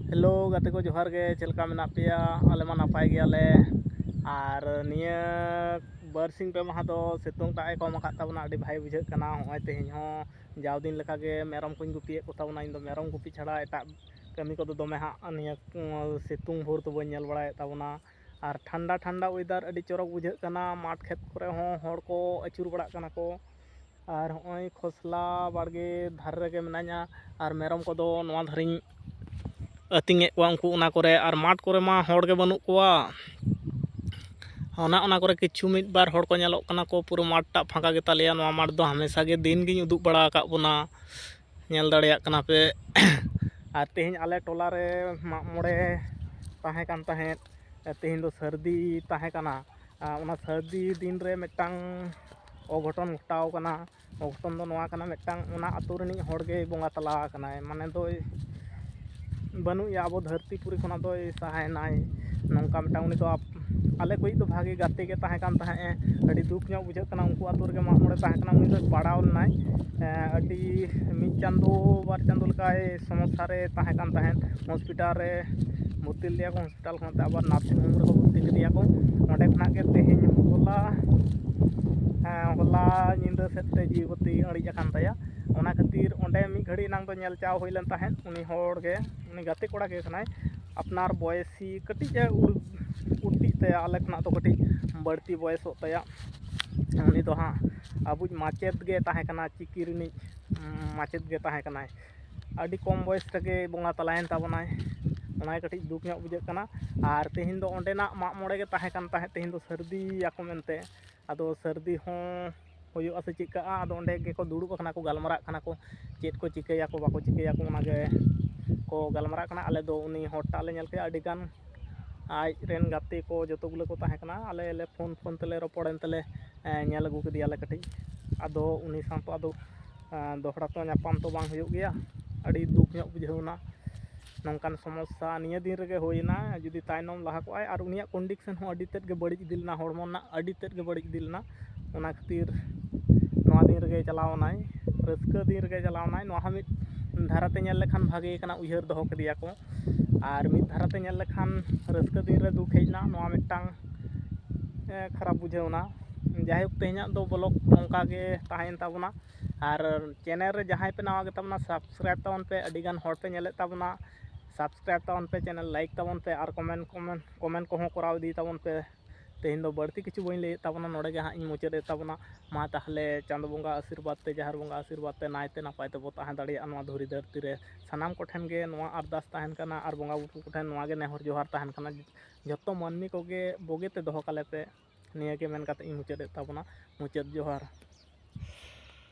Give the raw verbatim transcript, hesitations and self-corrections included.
Hello ᱜᱟᱛᱮ ᱠᱚ, ᱡᱚᱦᱟᱨ ᱜᱮ᱾ ᱪᱮᱫ ᱞᱮᱠᱟ ᱢᱮᱱᱟᱜ ᱯᱮᱭᱟ? ᱟᱞᱮ ᱢᱟ ᱱᱟᱯᱟᱭ ᱜᱮᱭᱟᱞᱮ᱾ ᱟᱨ ᱱᱤᱭᱟᱹ ᱵᱟᱨᱥᱤᱧ ᱯᱮ ᱢᱟᱦᱟ ᱫᱚ ᱥᱤᱛᱩᱝ ᱴᱟᱜ ᱮ ᱠᱚᱢ ᱟᱠᱟᱫ ᱛᱟᱵᱚᱱᱟ, ᱟᱹᱰᱤ ᱵᱷᱟᱹᱜᱤ ᱵᱩᱡᱷᱟᱹᱜ ᱠᱟᱱᱟ᱾ ᱦᱚᱸᱜᱼᱚᱭ ᱛᱮᱦᱮᱧ ᱦᱚᱸ ᱡᱟᱣ ᱫᱤᱱ ᱞᱮᱠᱟᱜᱮ ᱢᱮᱨᱚᱢ ᱠᱚᱧ ᱜᱩᱯᱤᱭᱮᱫ ᱠᱚ ᱛᱟᱵᱚᱱᱟ᱾ ᱤᱧ ᱫᱚ ᱢᱮᱨᱚᱢ ᱜᱩᱯᱤ ᱪᱷᱟᱲᱟ ᱮᱴᱟᱜ ᱠᱟᱹᱢᱤ ᱠᱚᱫᱚ ᱫᱚᱢᱮ ᱦᱟᱸᱜ ᱱᱤᱭᱟᱹ, ᱩᱸ, ᱥᱤᱛᱩᱝ ᱵᱷᱳᱨ ᱫᱚ ᱵᱟᱹᱧ ᱧᱮᱞ ᱵᱟᱲᱟᱭᱮᱫ ᱛᱟᱵᱚᱱᱟ᱾ ᱟᱨ ᱴᱷᱟᱱᱰᱟ ᱴᱷᱟᱱᱰᱟ ᱚᱭᱮᱫᱟᱨ, ᱟᱹᱰᱤ ᱪᱚᱨᱚᱠ ᱵᱩᱡᱷᱟᱹᱜ ᱠᱟᱱᱟ᱾ ᱢᱟᱴᱷ ᱠᱷᱮᱛ ᱠᱚᱨᱮ ᱦᱚᱸ ᱦᱚᱲ ᱠᱚ ᱟᱹᱪᱩᱨ ᱵᱟᱲᱟᱜ ᱠᱟᱱᱟ ᱠᱚ᱾ ᱟᱨ ᱦᱚᱸᱜᱼᱚᱭ ᱠᱷᱚᱥᱞᱟ ᱵᱟᱲᱜᱮ ᱫᱷᱟᱨᱮ ᱨᱮᱜᱮ ᱢᱮᱱᱟᱧᱟ, ᱟᱨ ᱢᱮᱨᱚᱢ ᱠᱚᱫᱚ ᱱᱚᱣᱟ ᱫᱷᱟᱨᱮᱧ ᱟᱹᱛᱤᱧᱮᱫ ᱠᱚᱣᱟ ᱩᱱᱠᱩ ᱚᱱᱟ ᱠᱚᱨᱮ᱾ ᱟᱨ ᱢᱟᱴᱷ ᱠᱚᱨᱮ ᱢᱟ ᱦᱚᱲ ᱜᱮ ᱵᱟᱹᱱᱩᱜ ᱠᱚᱣᱟ᱾ ᱚᱱᱟ, ᱚᱱᱟ ᱠᱚᱨᱮ ᱠᱤᱪᱷᱩ ᱢᱤᱫ ᱵᱟᱨ ᱦᱚᱲ ᱠᱚ ᱧᱮᱞᱚᱜ ᱠᱟᱱᱟ ᱠᱚ᱾ ᱯᱩᱨᱟᱹ ᱢᱟᱴᱷ ᱴᱟᱜ ᱯᱷᱟᱸᱠᱟ ᱜᱮᱛᱟ ᱞᱮᱭᱟ᱾ ᱱᱚᱣᱟ ᱢᱟᱴᱷ ᱫᱚ ᱦᱟᱢᱮᱥᱟ ᱜᱮ ᱫᱤᱱ ᱜᱤᱧ ᱩᱫᱩᱜ ᱵᱟᱲᱟ ᱟᱠᱟᱫ ᱵᱚᱱᱟ, ᱧᱮᱞ ᱫᱟᱲᱮᱭᱟᱜ ᱠᱟᱱᱟ ᱯᱮ᱾ ᱟᱨ ᱛᱮᱦᱮᱧ ᱟᱞᱮ ᱴᱚᱞᱟ ᱨᱮ ᱢᱟᱜ ᱢᱚᱬᱮ ᱛᱟᱦᱮᱸ ᱠᱟᱱ ᱛᱟᱦᱮᱸᱫ, ᱛᱮᱦᱮᱧ ᱫᱚ ᱥᱟᱹᱨᱫᱤ ᱛᱟᱦᱮᱸ ᱠᱟᱱᱟ᱾ ᱟᱨ ᱚᱱᱟ ᱥᱟᱹᱨᱫᱤ ᱫᱤᱱ ᱨᱮ ᱢᱤᱫᱴᱟᱝ ᱚᱜᱷᱚᱴᱚᱱ ᱜᱷᱚᱴᱟᱣ ᱠᱟᱱᱟ᱾ ᱚᱜᱷᱚᱴᱚᱱ ᱫᱚ ᱱᱚᱣᱟ ᱠᱟᱱᱟ, ᱢᱤᱫᱴᱟᱝ ᱚᱱᱟ ᱟᱹᱛᱩ ᱨᱤᱱᱤᱡ ᱦᱚᱲ ᱜᱮᱭ ᱵᱚᱸᱜᱟ ᱛᱟᱞᱟ ᱟᱠᱟᱱᱟᱭ, ᱢᱟᱱᱮ ᱫᱚᱭ ᱵᱟᱹᱱᱩᱜ ᱮᱭᱟ, ᱟᱵᱚ ᱫᱷᱟᱹᱨᱛᱤ ᱯᱩᱨᱤ ᱠᱷᱚᱱᱟᱜ ᱫᱚᱭ ᱥᱟᱦᱟᱭᱮᱱᱟᱭ᱾ ᱱᱚᱝᱠᱟ ᱢᱤᱫᱴᱟᱝ, ᱩᱱᱤ ᱫᱚ ᱟᱯ-, ᱟᱞᱮ ᱠᱚᱭᱤᱡ ᱫᱚ ᱵᱷᱟᱜᱮ ᱜᱟᱛᱮ ᱜᱮ ᱛᱟᱦᱮᱸ ᱠᱟᱱ ᱛᱟᱦᱮᱸᱫ ᱮ᱾ ᱟᱹᱰᱤ ᱫᱩᱠ ᱧᱚᱜ ᱵᱩᱡᱷᱟᱹᱜ ᱠᱟᱱᱟ, ᱩᱱᱠᱩ ᱟᱹᱛᱩ ᱨᱮᱜᱮ ᱢᱟᱜ ᱢᱚᱬᱮ ᱛᱟᱦᱮᱸ ᱠᱟᱱᱟ, ᱩᱱᱤ ᱫᱚᱭ ᱯᱟᱲᱟᱣ ᱞᱮᱱᱟᱭ᱾ ᱮᱸ, ᱟᱹᱰᱤ ᱢᱤᱫ ᱪᱟᱸᱫᱳ ᱵᱟᱨ ᱪᱟᱸᱫᱳ ᱞᱮᱠᱟᱭ ᱥᱚᱢᱚᱥᱥᱟ ᱨᱮ ᱛᱟᱦᱮᱸ ᱠᱟᱱ ᱛᱟᱦᱮᱸᱫ᱾ ᱦᱚᱥᱯᱤᱴᱟᱞ ᱨᱮ ᱵᱷᱚᱨᱛᱤ ᱞᱮᱫᱮᱭᱟ ᱠᱚ, ᱦᱚᱥᱯᱤᱴᱟᱞ ᱠᱷᱚᱱᱟᱜ ᱛᱮ ᱟᱵᱟᱨ ᱱᱟᱨᱥᱤᱝ ᱦᱳᱢ ᱨᱮᱠᱚ ᱵᱷᱚᱨᱛᱤ ᱠᱮᱫᱮᱭᱟ ᱠᱚ᱾ ᱚᱸᱰᱮ ᱠᱷᱚᱱᱟᱜ ᱜᱮ ᱛᱮᱦᱮᱧ ᱦᱚᱞᱟ, ᱦᱮᱸ, ᱦᱚᱞᱟ ᱧᱤᱫᱟᱹ ᱥᱮᱫ ᱛᱮ ᱡᱤᱣᱤ ᱵᱟᱹᱛᱤ ᱟᱹᱲᱤᱡ ᱟᱠᱟᱱ ᱛᱟᱭᱟ᱾ ᱚᱱᱟ ᱠᱷᱟᱹᱛᱤᱨ ᱚᱸᱰᱮ ᱢᱤᱫ ᱜᱷᱟᱹᱲᱤᱡ ᱮᱱᱟᱝ ᱫᱚ ᱧᱮᱞ ᱪᱟᱣ ᱦᱩᱭ ᱞᱮᱱ ᱛᱟᱦᱮᱸᱫ᱾ ᱩᱱᱤ ᱦᱚᱲ ᱜᱮ, ᱩᱱᱤ ᱜᱟᱛᱮ ᱠᱚᱲᱟ ᱜᱮ ᱠᱟᱱᱟᱭ, ᱟᱯᱱᱟᱨ ᱵᱚᱭᱮᱥᱤ ᱠᱟᱹᱴᱤᱡ ᱮ ᱩᱲ-, ᱩᱲᱛᱤᱜ ᱛᱟᱭᱟ, ᱟᱞᱮ ᱠᱷᱚᱱᱟᱜ ᱫᱚ ᱠᱟᱹᱴᱤᱡ ᱵᱟᱹᱲᱛᱤ ᱵᱚᱭᱮᱥᱚᱜ ᱛᱟᱭᱟ᱾ ᱩᱱᱤ ᱫᱚ ᱦᱟᱸᱜ ᱟᱵᱚᱭᱤᱡ ᱢᱟᱪᱮᱫ ᱜᱮ ᱛᱟᱦᱮᱸ ᱠᱟᱱᱟ, ᱪᱤᱠᱤ ᱨᱤᱱᱤᱡ, ᱩᱸ, ᱢᱟᱪᱮᱫ ᱜᱮ ᱛᱟᱦᱮᱸ ᱠᱟᱱᱟᱭ᱾ ᱟᱹᱰᱤ ᱠᱚᱢ ᱵᱚᱭᱮᱥ ᱨᱮᱜᱮ ᱵᱚᱸᱜᱟ ᱛᱟᱞᱟᱭᱮᱱ ᱛᱟᱵᱚᱱᱟᱭ, ᱚᱱᱟ ᱜᱮ ᱠᱟᱹᱴᱤᱡ ᱫᱩᱠ ᱧᱚᱜ ᱵᱩᱡᱷᱟᱹᱜ ᱠᱟᱱᱟ᱾ ᱟᱨ ᱛᱮᱦᱮᱧ ᱫᱚ ᱚᱸᱰᱮᱱᱟᱜ ᱢᱟᱜ ᱢᱚᱬᱮ ᱜᱮ ᱛᱟᱦᱮᱸ ᱠᱟᱱ ᱛᱟᱦᱮᱸᱫ, ᱛᱮᱦᱮᱧ ᱫᱚ ᱥᱟᱹᱨᱫᱤᱭᱟᱠᱚ ᱢᱮᱱᱛᱮ᱾ ᱟᱫᱚ ᱥᱟᱹᱨᱫᱤ ᱦᱚᱸ ᱦᱩᱭᱩᱜᱼᱟ ᱥᱮ ᱪᱮᱫ ᱠᱟᱜᱼᱟ, ᱟᱫᱚ ᱚᱸᱰᱮ ᱜᱮᱠᱚ ᱫᱩᱲᱩᱵ ᱟᱠᱟᱱᱟ ᱠᱚ, ᱜᱟᱞᱢᱟᱨᱟᱜ ᱠᱟᱱᱟ ᱠᱚ, ᱪᱮᱫ ᱠᱚ ᱪᱤᱠᱟᱹᱭᱟᱠᱚ ᱵᱟᱠᱚ ᱪᱤᱠᱟᱹᱭᱟᱠᱚ, ᱚᱱᱟᱜᱮ ᱠᱚ ᱜᱟᱞᱢᱟᱨᱟᱜ ᱠᱟᱱᱟ᱾ ᱟᱞᱮ ᱫᱚ ᱩᱱᱤ ᱦᱚᱲᱴᱟᱜ ᱞᱮ ᱧᱮᱞ ᱠᱮᱫᱟ, ᱟᱹᱰᱤ ᱜᱟᱱ ᱟᱡ ᱨᱮᱱ ᱜᱟᱛᱮ ᱠᱚ ᱡᱚᱛᱚ ᱜᱩᱞᱟᱹ ᱠᱚ ᱛᱟᱦᱮᱸ ᱠᱟᱱᱟ᱾ ᱟᱞᱮ ᱞᱮ ᱯᱷᱳᱱ ᱯᱷᱳᱱ ᱛᱮᱞᱮ ᱨᱚᱯᱚᱲᱮᱱ ᱛᱮᱞᱮ, ᱮᱸ, ᱧᱮᱞ ᱟᱹᱜᱩ ᱠᱮᱫᱮᱭᱟᱞᱮ ᱠᱟᱹᱴᱤᱡ᱾ ᱟᱫᱚ ᱩᱱᱤ ᱥᱟᱶ ᱛᱚ ᱟᱫᱚ, ᱮᱸ, ᱫᱚᱦᱲᱟ ᱛᱚ ᱧᱟᱯᱟᱢ ᱛᱚ ᱵᱟᱝ ᱦᱩᱭᱩᱜ ᱜᱮᱭᱟ᱾ ᱟᱹᱰᱤ ᱫᱩᱠ ᱧᱚᱜ ᱵᱩᱡᱷᱟᱹᱣ ᱮᱱᱟ᱾ ᱱᱚᱝᱠᱟᱱ ᱥᱚᱢᱚᱥᱥᱟ ᱱᱤᱭᱟᱹ ᱫᱤᱱ ᱨᱮᱜᱮ ᱦᱩᱭᱮᱱᱟ᱾ ᱡᱩᱫᱤ ᱛᱟᱭᱱᱚᱢ ᱞᱟᱦᱟ ᱠᱚᱜᱼᱟᱭ, ᱟᱨ ᱩᱱᱤᱭᱟᱜ ᱠᱚᱱᱰᱤᱥᱚᱱ ᱦᱚᱸ ᱟᱹᱰᱤ ᱛᱮᱫ ᱜᱮ ᱵᱟᱹᱲᱤᱡ ᱤᱫᱤ ᱞᱮᱱᱟ, ᱦᱚᱲᱢᱚ ᱨᱮᱱᱟᱜ ᱟᱹᱰᱤ ᱛᱮᱫ ᱜᱮ ᱵᱟᱹᱲᱤᱡ ᱤᱫᱤ ᱞᱮᱱᱟ᱾ ᱚᱱᱟ ᱠᱷᱟᱹᱛᱤᱨ ᱱᱚᱣᱟ ᱫᱤᱱ ᱨᱮᱜᱮ ᱪᱟᱞᱟᱣ ᱮᱱᱟᱭ, ᱨᱟᱹᱥᱠᱟᱹ ᱫᱤᱱ ᱨᱮᱜᱮ ᱪᱟᱞᱟᱣ ᱮᱱᱟᱭ᱾ ᱱᱚᱣᱟ ᱦᱚᱸ ᱢᱤᱫ ᱫᱷᱟᱨᱟᱛᱮ ᱧᱮᱞ ᱞᱮᱠᱷᱟᱱ ᱵᱷᱟᱜᱮ ᱠᱟᱱᱟ, ᱩᱭᱦᱟᱹᱨ ᱫᱚᱦᱚ ᱠᱮᱫᱮᱭᱟ ᱠᱚ᱾ ᱟᱨ ᱢᱤᱫ ᱫᱷᱟᱨᱟᱛᱮ ᱧᱮᱞ ᱞᱮᱠᱷᱟᱱ ᱨᱟᱹᱥᱠᱟᱹ ᱫᱤᱱ ᱨᱮ ᱫᱩᱠ ᱦᱮᱡ ᱮᱱᱟ, ᱱᱚᱣᱟ ᱢᱤᱫᱴᱟᱝ ᱮ, ᱠᱷᱟᱨᱟᱯ ᱵᱩᱡᱷᱟᱹᱣ ᱮᱱᱟ᱾ ᱡᱟᱭᱦᱳᱠ, ᱛᱮᱦᱮᱧᱟᱜ ᱫᱚ ᱵᱞᱚᱜ ᱱᱚᱝᱠᱟ ᱜᱮ ᱛᱟᱦᱮᱸᱭᱮᱱ ᱛᱟᱵᱚᱱᱟ᱾ ᱟᱨ ᱪᱮᱱᱮᱞ ᱨᱮ ᱡᱟᱦᱟᱸᱭ ᱯᱮ ᱱᱟᱣᱟ ᱜᱮᱛᱟᱵᱚᱱᱟ, ᱥᱟᱵᱥᱠᱨᱟᱭᱤᱵᱽ ᱛᱟᱵᱚᱱ ᱯᱮ᱾ ᱟᱹᱰᱤᱜᱟᱱ ᱦᱚᱲ ᱯᱮ ᱧᱮᱞᱮᱫ ᱛᱟᱵᱚᱱᱟ, ᱥᱟᱵᱥᱠᱨᱟᱭᱤᱵᱽ ᱛᱟᱵᱚᱱ ᱯᱮ, ᱪᱮᱱᱮᱞ ᱞᱟᱭᱤᱠ ᱛᱟᱵᱚᱱ ᱯᱮ ᱟᱨ ᱠᱚᱢᱮᱱᱴ ᱠᱚᱢᱮᱱᱴ ᱠᱚᱢᱮᱱᱴ ᱠᱚᱦᱚᱸ ᱠᱚᱨᱟᱣ ᱤᱫᱤ ᱛᱟᱵᱚᱱ ᱯᱮ᱾ ᱛᱮᱦᱮᱧ ᱫᱚ ᱵᱟᱹᱲᱛᱤ ᱠᱤᱪᱷᱩ ᱵᱟᱹᱧ ᱞᱟᱹᱭᱮᱫ ᱛᱟᱵᱚᱱᱟ, ᱱᱚᱰᱮ ᱜᱮ ᱦᱟᱸᱜ ᱤᱧ ᱢᱩᱪᱟᱹᱫᱮᱫ ᱛᱟᱵᱚᱱᱟ᱾ ᱢᱟ ᱛᱟᱦᱚᱞᱮ ᱪᱟᱸᱫᱚ ᱵᱚᱸᱜᱟ ᱟᱥᱤᱨᱵᱟᱫᱽ ᱛᱮ, ᱡᱟᱦᱮᱨ ᱵᱚᱸᱜᱟ ᱟᱥᱤᱨᱵᱟᱫᱽ ᱛᱮ ᱱᱟᱭᱛᱮ ᱱᱟᱯᱟᱭ ᱛᱮᱵᱚ ᱛᱟᱦᱮᱸ ᱫᱟᱲᱮᱭᱟᱜᱼᱟ ᱱᱚᱣᱟ ᱫᱷᱩᱲᱤ ᱫᱷᱟᱹᱨᱛᱤ ᱨᱮ᱾ ᱥᱟᱱᱟᱢ ᱠᱚᱴᱷᱮᱱ ᱜᱮ ᱱᱚᱣᱟ ᱟᱨᱫᱟᱥ ᱛᱟᱦᱮᱱ ᱠᱟᱱᱟ ᱟᱨ ᱵᱚᱸᱜᱟ ᱵᱩᱨᱩ ᱠᱚᱴᱷᱮᱱ ᱱᱚᱣᱟ ᱜᱮ ᱱᱮᱦᱚᱨ ᱡᱚᱦᱟᱨ ᱛᱟᱦᱮᱱ ᱠᱟᱱᱟ, ᱡᱚᱛᱚ ᱢᱟᱹᱱᱢᱤ ᱠᱚᱜᱮ ᱵᱩᱜᱤ ᱛᱮ ᱫᱚᱦᱚ ᱠᱟᱞᱮ ᱯᱮ᱾ ᱱᱤᱭᱟᱹ ᱜᱮ ᱢᱮᱱ ᱠᱟᱛᱮ ᱤᱧ ᱢᱩᱪᱟᱹᱫᱮᱫ ᱛᱟᱵᱚᱱᱟ᱾ ᱢᱩᱪᱟᱹᱫ ᱡᱚᱦᱟᱨ᱾